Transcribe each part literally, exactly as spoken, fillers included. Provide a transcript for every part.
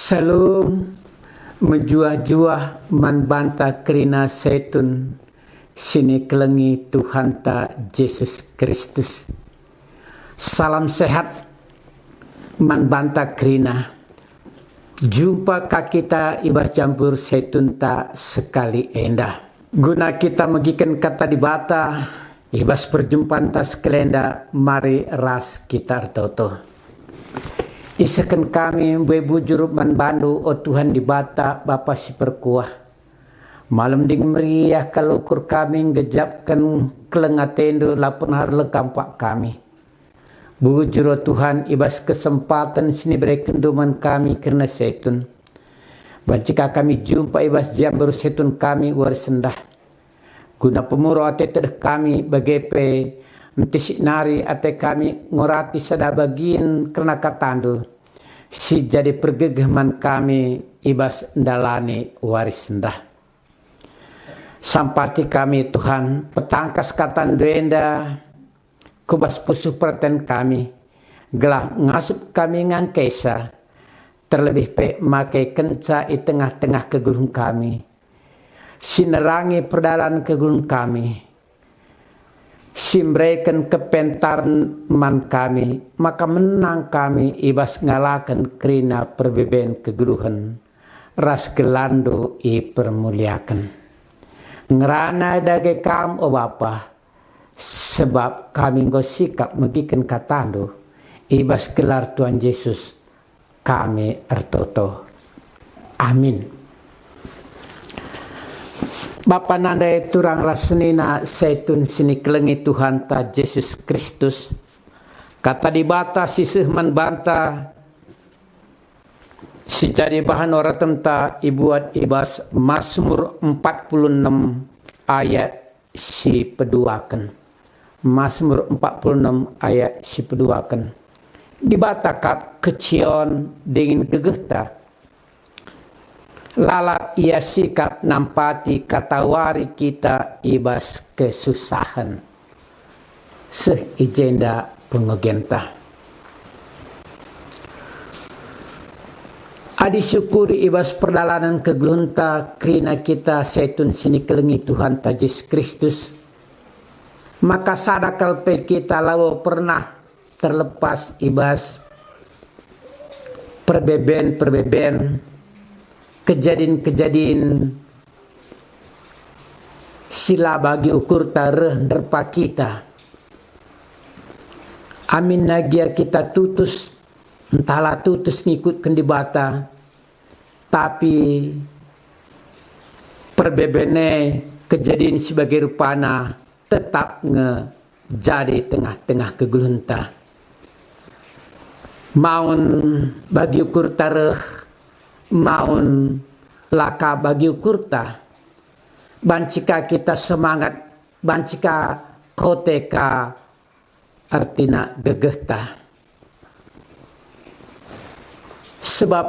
Shalom, mejuah-juah man banta kerina setun si nikelengi Tuhanta Jesus Kristus. Salam sehat man banta kerina. Jumpa ka kita i bas jambur setunta sekali enda. Guna kita megiken Kata Dibata, i bas perjumpanta sekali enda, mari ras kita ertoto. Isehken kami mbue bujur man bandu, o Tuhan Dibata, Bapa si perkuah. Malem dingen meriah kal ukur kami nggejapken keleng atendu, la pernah erlengkampak kami. Bujur, o Tuhan, i bas kesempaten si niberekenndu man kami kerna setun. Banci ka kami jumpa i bas jambur setun kami wari sendah. Guna pemuro ate tedeh kami, bage pe ntisik nari ate kami ngorati sada bagin kerna katandu, si jadi pergegeh man kami i bas ndalani wari sendah. Sampati kami, Tuhan, petangkas katandu enda ku bas pusuh perten kami, gelah ngasup kami ngangkesa, terlebih pe make kenca i tengah-tengah kegeluhen kami, si nerangi perdalan kegeluhen kami, si mbereken kepentaren man kami, maka menang kami i bas ngalaken kerina perbeben kegeluhen, ras gelarndu ipermuliaken. Ngerana dage Kam, o Bapa, sebab kami enggo sikap megiken katandu. I bas gelar Tuhan Jesus kami ertoto. Amin. Bapa nande turang ras senina setun si nikelengi Tuhanta Jesus Kristus, Kata Dibata si seh man banta si jadi bahan oratenta ibuat i bas Masmur empat puluh enem ayat si peduaken. Masmur empat puluh enem ayat si peduaken. Dibata kap kecion dingen gegehta. Lalap Ia sikap nampati katawari kita i bas kesusahen. Seh i jenda pengogenta. Adi sukuri i bas perdalanen kegeluhenta kerina kita setun si nikelengi Tuhanta Jesus Kristus, maka sada kal pe kita labo pernah terlepas i bas perbeben-perbeben, kejadin-kejadin si la bagi ukurta reh nderpa kita. Aminna gia kita tutus, ntah la tutus ngikutken Dibata, tapi perbeben e, kejadin si bage rupana tetap nge jadi tengah-tengah kegeluhenta. Maun bagi ukurta reh, maun la ka bagi ukurta. Banci ka kita semangat, banci ka kote ka ertina gegehta. Sebab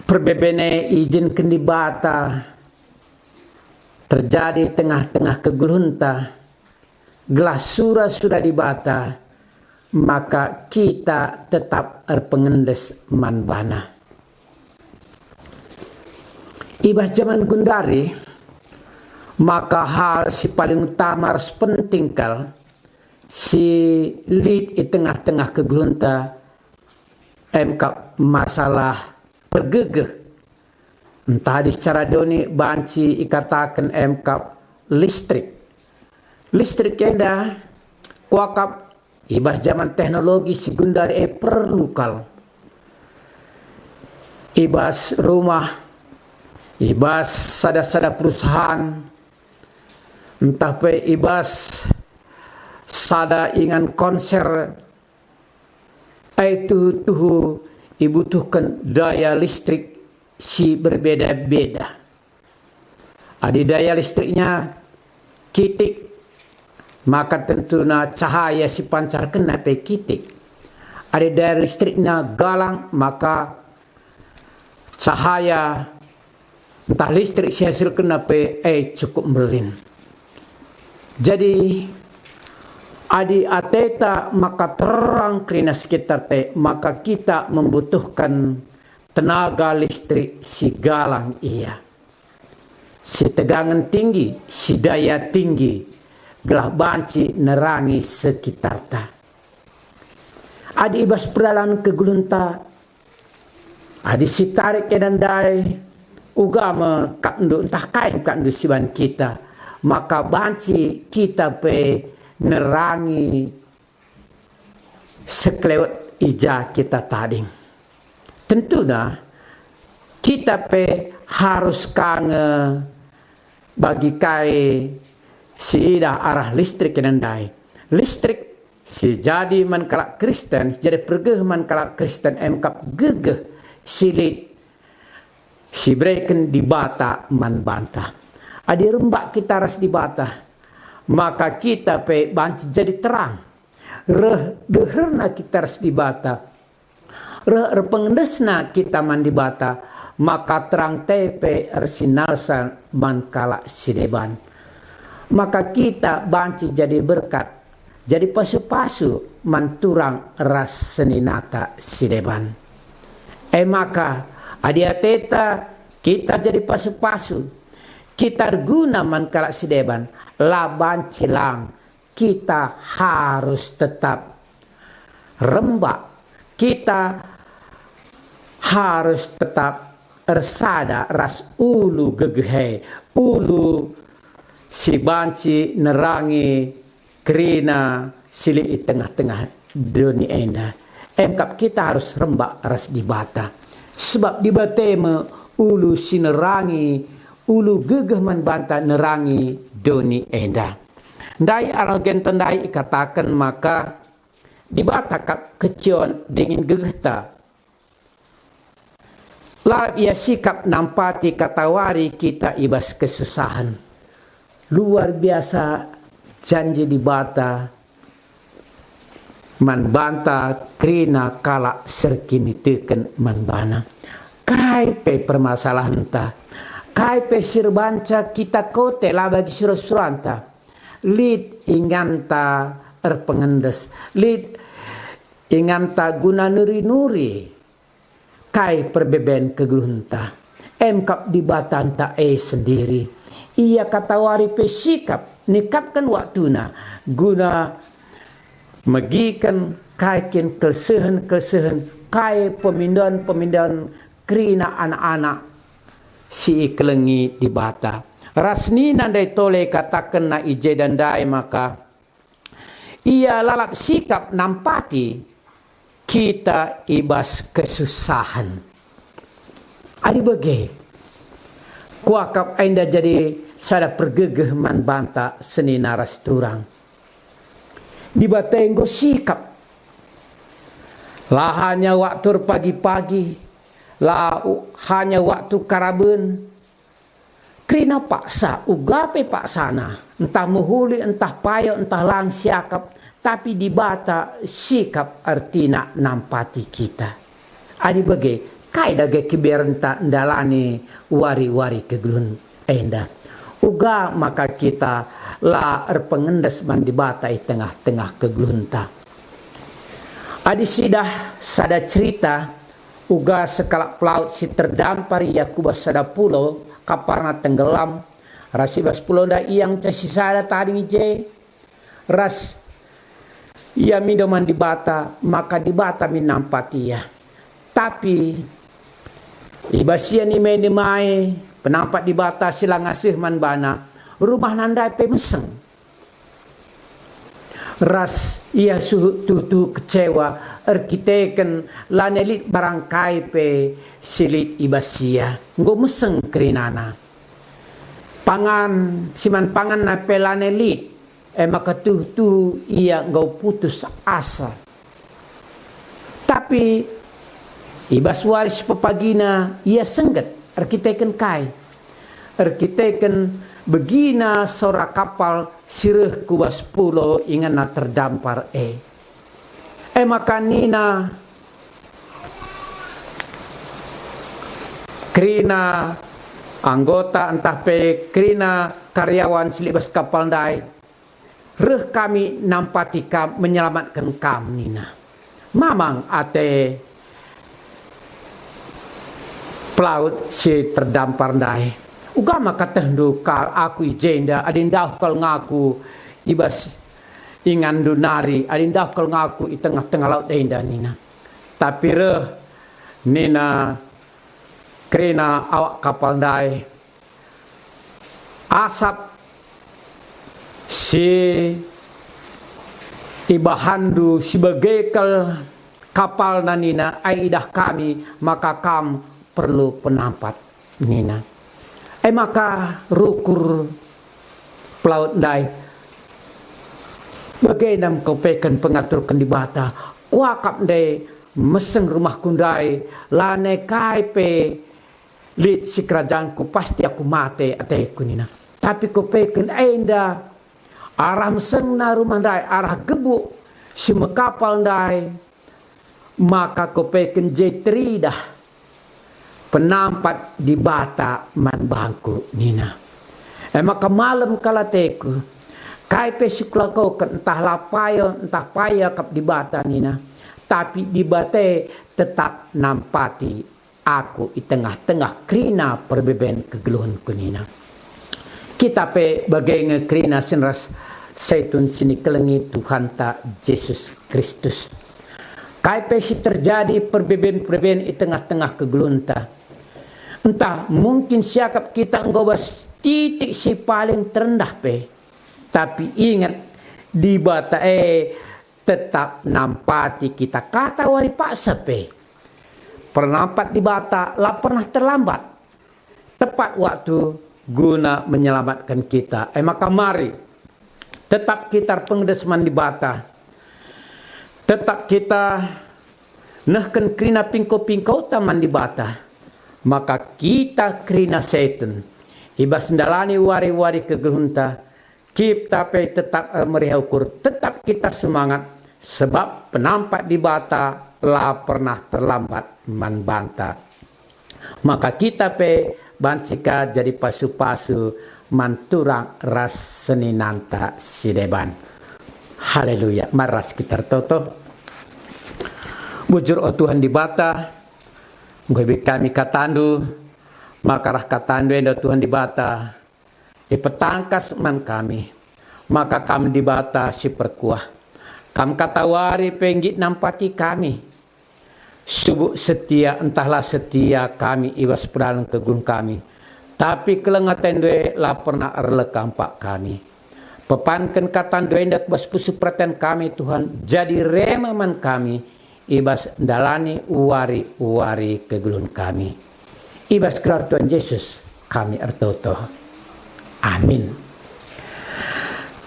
perbeben e iizinken Dibata terjadi tengah-tengah kegeluhenta, gelah sura-sura Dibata, maka kita tetap erpengendes man baNa. I bas jaman gundari, maka hal si paling utama ras penting kal si lit i tengah-tengah kegeluhenta, emkap masalah pergegeh. Ntah adi secara doni banci ikataken emkap listrik. Listrik enda kuakap i bas jaman teknologi si gundari e perlu kal. I bas rumah, i bas sada-sada perusahaan, ntah pe i bas sada ingan konser, e tuhu-tuhu ibutuhken daya listrik si berbeda-beda. Adi daya listriknya kitik, maka tentuna cahaya si pancarkenna pe kitik. Adi daya listrikna galang, maka cahaya ntah listrik si ihasilkenna pe e cukup mbelin. Jadi, adi ateta maka terang kerina sekitarta, maka kita membutuhkan tenaga listrik si galang ia, si tegangen tinggi, si daya tinggi, gelah banci nerangi sekitarta. Adi i bas perdalan kegeluhenta, adi sitarik enda ndai, uga me kapndu ntah kai kapndu siban kita, maka banci kita pe nerangi sekelewet i ja kita tading. Tentuna, kita pe harus ka nge bagi kai si idah arah listrik enda ndai. Listrik si jadi man kalak Kristen, si jadi pergeh man kalak Kristen, emkap gegeh si lit si ibereken Dibata man banta. Adi rembak kita ras Dibata, maka kita pe banci jadi terang. Reh deherna kita ras Dibata, reh erpengendesna kita man Dibata, maka terang te pe ersinalsal man kalak si deban. Maka kita banci jadi berkat, jadi pasu-pasu man turang ras seninata si deban. E maka, adi ateta kita jadi pasu-pasu, kita erguna man kalak si deban, la banci lang, kita harus tetap rembak, kita harus tetap ersada ras ulu gegeh e, ulu si banci nerangi kerina si lit i tengah-tengah doni enda. Emkap kita harus rembak ras Dibata. Sebab Dibata me ulu si nerangi, ulu gegeh man banta nerangi doni enda. Ndai arah genta ndai ikataken maka Dibata kap kecion dingen gegehta. La ia sikap nampati katawari kita i bas kesusahen. Luar biasa janji Dibata man banta kerina kalak si erkiniteken man baNa. Kai pe permasalahenta, kai pe si erbanca kita kote la bagi sura-suranta, lit inganta erpengendes, lit inganta guna nuri-nuri kai perbeben kegeluhenta. Emkap Dibatanta e sendiri. Ia katawari pe sikap, nikapken waktuna, guna megiken kai kin kelsehen-kelsehen, kai pemindahen-pemindahen kerina anak-anak si ikelengi Dibata. Ras nina ndai tole ikatakenna i jenda ndai maka, Ia lalap sikap nampati kita i bas kesusahen. Adi bage, kuakap enda jadi sada pergegeh man banta senina ras turang. Dibata enggo sikap. La hanya waktu erpagi-pagi, la u-, hanya waktu karaben, Kerina paksa, uga pe paksana, ntah mehuli, ntah payo, ntah lang siakap, tapi Dibata sikap ertina nampati kita. Adi bage, kai dage keberenta ndalani wari-wari kegeluhen enda? Uga maka kita la erpengendes man Dibata i tengah-tengah kegeluhenta. Adi sidah sada cerita, uga sekalak pelaut si terdampar ia ku bas sada pulau, kapalna tenggelam, ras i bas pulau ndai ia ngenca sisada tading i je, ras ia mindo man Dibata, maka Dibata min nampati ia. Tapi i bas ia nimai-nimai penampat Dibata si la ngasuh man bana, rumahna ndai pe meseng. Ras ia suhut tuhu-tuhu kecewa erkiteken lanai lit barang kai pe si lit i bas ia. Enggo meseng kerinana. Pangan, si man panganna pe lanai lit, e maka tuhu-tuhu ia enggo putus asa. Tapi i bas wari si pepagina ia sengget erkiteken kai? Erkiteken begina sora kapal si reh ku bas pulau inganna terdampar e. E maka nina kerina anggota ntah pe kerina karyawan si lit bas kapal ndai, "Reh kami nampati kam, menyelamatken kam," nina. Mamang ate Pelaut si terdampar ndai. Uga maka tehndu kal aku i jenda, adi ndauh kal ngaku i bas inganndu nari, adi ndauh kal ngaku i tengah-tengah laut enda, nina. Tapi reh, nina kerina awak kapal ndai, asap si ibahanndu si bage kal kapalna nina, ai idah kami maka kam perlu penampat nina. E maka rukur pelaut ndai, bage nge kupeken pengaturken Dibata, kuakap ndai meseng rumahku ndai, lanai kai pe lit sikerajanku, pasti aku mate ateku nina. Tapi kupeken enda arah mesengna rumah ndai, arah gebuk si mekapal ndai, maka kupeken je teridah penampat Dibata man bangku nina. E maka malem kal ateku, kai pe si kulakoken, ntah la payo ntah payo kap Dibata nina, tapi Dibata tetap nampati aku i tengah-tengah kerina perbeben kegeluhenku nina. Kita pe bage nge kerina senina ras Saitun si nikelengi Tuhanta Jesus Kristus. Kai pe si terjadi perbeben-perbeben i tengah-tengah kegeluhenta, ntah mungkin siakap kita enggo bas titik si paling terendah pe, tapi inget, Dibata e tetap nampati kita kata wari paksa pe. Penampat Dibata la pernah terlambat. Tepat waktu guna menyelamatken kita. E maka mari, tetap kita erpenggedes man Dibata. Tetap kita nehken kerina pingko-pingkota man Dibata. Maka kita kerina Saitun, i bas ndalani wari-wari kegeluhenta, kita pe tetap ermeriah ukur, tetap kita semangat, sebab penampat Dibata la pernah terlambat man banta. Maka kita pe banci ka jadi pasu-pasu man turang ras seninanta si deban. Haleluya. Mari ras kita ertoto. Bujur, o Tuhan Dibata, enggo iberu kami kataNdu, maka arah kataNdu enda, o Tuhan Dibata, ipetangkas man kami, maka Kam Dibata si perkuah. Kam katawari pe nggit nampati kami. Subuk setia ntah la setia kami i bas pedalken kegeluhen kami, tapi keleng ateNdu e la pernah erlekah empak kami. Pepanken kataNdu enda ku bas pusuh peraten kami, Tuhan, jadi rema man kami, i bas ndalani wari-wari kegeluhen kami. I bas gelar Tuhan Jesus kami ertoto. Amin.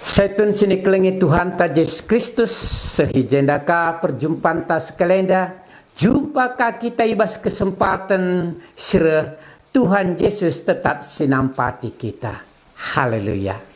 Saitun si nikelengi Tuhanta Jesus Kristus, seh i jenda ka perjumpanta sekalenda, jumpa ka kita i bas kesempaten si reh. Tuhan Jesus tetap sinampati kita. Haleluya.